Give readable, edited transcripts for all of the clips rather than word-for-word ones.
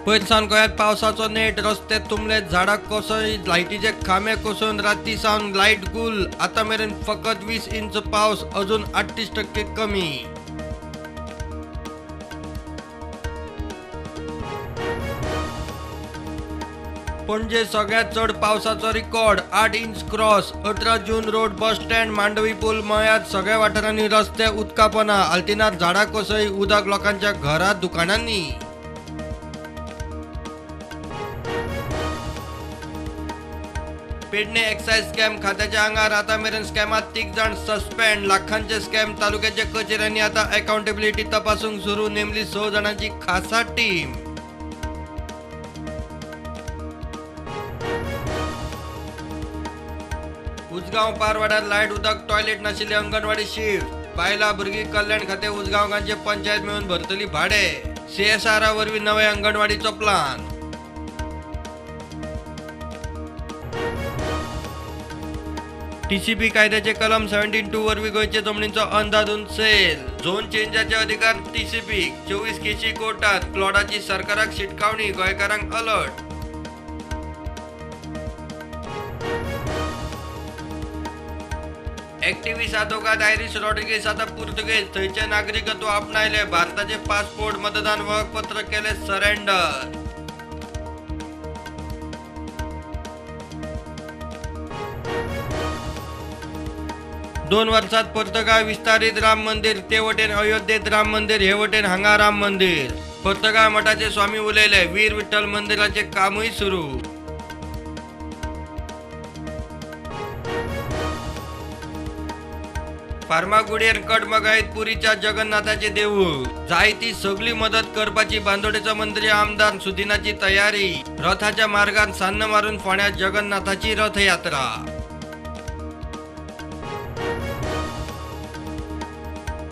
पयर सावन गोंयांत पावसाचो नेट, रस्ते तुंबले, झाडां कोसळ्ळी, लायटीचे खांबे कोसळून राती सावन लायट गुल. आतां मेरेन फकत 20 इंच पावस, अजून 38% कमी. पणजे सगळ्यात चड पावसाचो रिकॉर्ड, 8 इंच क्रॉस. 18 जून रोड, बस स्टँड, मांडवी पूल मळ्यात सगळ्या वाठारांनी रस्ते उदकापना. आल्तिनार झाडां कोसळ्ळी, उदक लोकांच्या घरात, दुकानांनी. पेडणे एक्सायज स्कॅम खात्याच्या आंगार, आतां मेरेन स्कॅमात 3 जाण सस्पेंड. लाखांचे स्कॅम तालुक्याच्या कचेऱ्यांनी आता अकाउंटेबिलिटी तपासूंक सुरू, नेमली 6 जाणांची खासा टीम. उजगांव पारवाड्यार लायट, उदक, टॉयलेट नाशिल्ली अंगणवाडी शिफ्ट. बायलां भुरगीं कल्याण खातें उजगांव गांचे पंचायत मेळून भरतली भाडे. सीएसआरा वरवीं नवे अंगणवाडीचो प्लान. टीसीपी कायद्याचे कलम 17(2) वरवीं गोंयचे जमनीचो अंदाधुंद सेल. झोन चेंजाचे अधिकार टीसीपी. 24 केशी कोर्टात, क्लॉडाची सरकाराक शिटकावणी, गोंयकारांक अलर्ट. एक्टिव्हिस्ट आदोगाद आयरीश रॉड्रिगेज आता पुर्तुगेज, थंयचे नागरिकत्व आपणायले, भारताचे पासपोर्ट, मतदान वळखपत्र केले सरेंडर. दोन वर्षात पर्तगाळ विस्तारित राम मंदिर, ते वटेन अयोध्येत राम मंदिर, हे वटेन हांगा राम मंदिर. पर्तगाळ मठाचे स्वामी उलयले, वीर विठ्ठल मंदिराचे कामूय सुरू. फार्मागुडयेर कडमगाईत पुरीच्या जगन्नाथाचे देऊळ, जाय ती सगळी मदत करपाची बांदोडेचो मंत्री आमदार सुदिनाची तयारी. रथाच्या मार्गात सान्न मारून फोंड्यात जगन्नाथाची रथयात्रा.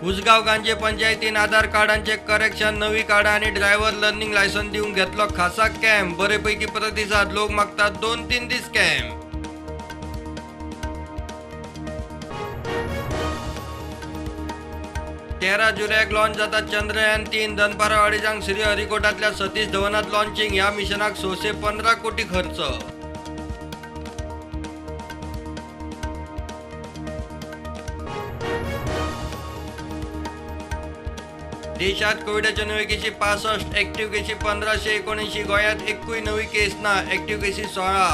उजगांव गांजे पंचायतीन आधार कार्डांचे करेक्शन, नवी कार्डां आनी ड्रायव्हर लर्निंग लायसन्स दिवंक घेतलो खासा कॅम्प. बरेपैकी प्रतिसाद, लोक मागतात 2-3 दीस कॅम्प. 13 जुलैक लॉन्च जाता चंद्रयान 3. दनपारा 2:30 श्रीहरिकोटातल्या सतीश धवनात लॉन्चिंग. ह्या मिशनाक 615 कोटी खर्च. देशात कोविडाच्यो नव्यो केशी 65, ऍक्टिव्ह केशी 1579. गोंयांत एकूय नवी केस ना, ऍक्टिव्ह केशी 16.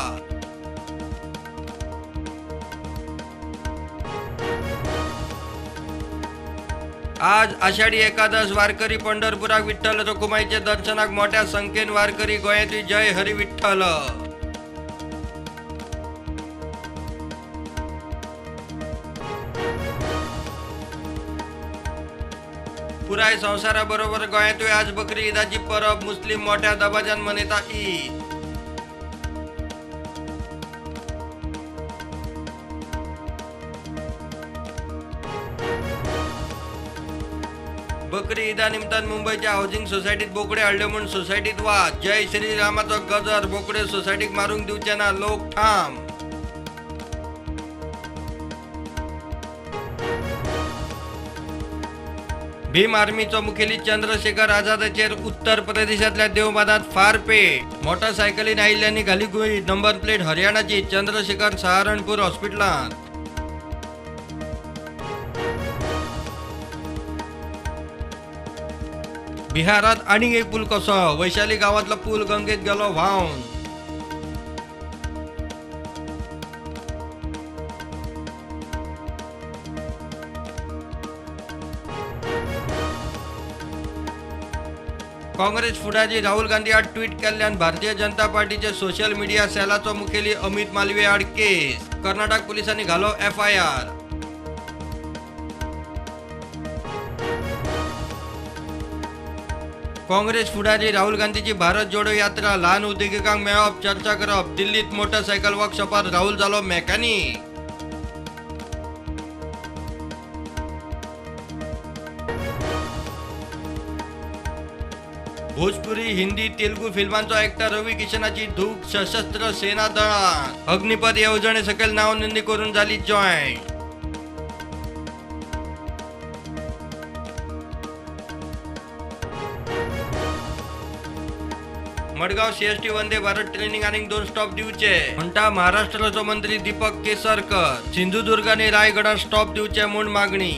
आज आषाढी एकादश, वारकरी पंढरपुराक विठ्ठल रखुमाईचे दर्शनाक मोठ्या संख्येन वारकरी. गोंयांतूय जय हरी विठ्ठल. पुराय संवसाराबरोबर गोंयांतूय आज बकरी ईदाची परब, मुस्लिम मोठ्या दबाज्यान मनयता ईद. बकरी ईदा निमतान मुंबईच्या हाऊसिंग सोसायटीत बोकडे हाडले म्हूण सोसायटीत वाद. जय श्रीरामाचो गजर, बोकडे सोसायटीक मारूंक दिवचे ना, लोक ठाम. भीम आर्मीचो मुखेली चंद्रशेखर आझादाचेर उत्तर प्रदेशांतल्या देवबादांत फारपेट. मोटरसायकलीन आयिल्ल्यांनी घाली गुळी, नंबर प्लेट हरियाणाची. चंद्रशेखर सहारणपूर हॉस्पिटलांत. बिहारात आनीक एक पूल कोसळ्ळो, वैशाली गांवांतलो पूल गंगेत गेलो व्हांवन. काँग्रेस फुडारी राहुल गांधी आड ट्वीट केल्ल्यान भारतीय जनता पार्टीचे सोशल मिडिया सेलाचो मुखेली अमित मालवीय आड केस. कर्नाटक पोलिसांनी घालो एफआयआर. काँग्रेस फुडारी राहुल गांधीची भारत जोडो यात्रा, ल्हान उद्देगिकांक मेळप, चर्चा करप. दिल्लीत मोटरसायकल वर्कशॉपार राहुल जालो मेकॅनिक. भोजपुरी, हिंदी, तेलुगू फिल्मांचो एक्टर रवी किशनाची धूक सशस्त्र सेना दळात. अग्निपथ येवजणे सकयल नाव नोंदणी करून झाली जॉईन. मडगांव सीएसटी वंदे भारत ट्रेनीक आनीक 2 स्टॉप दिवचे म्हणटा महाराष्ट्राचो मंत्री दीपक केसरकर. सिंधुदुर्ग आनी रायगडार स्टॉप दिवचे म्हूण मागणी.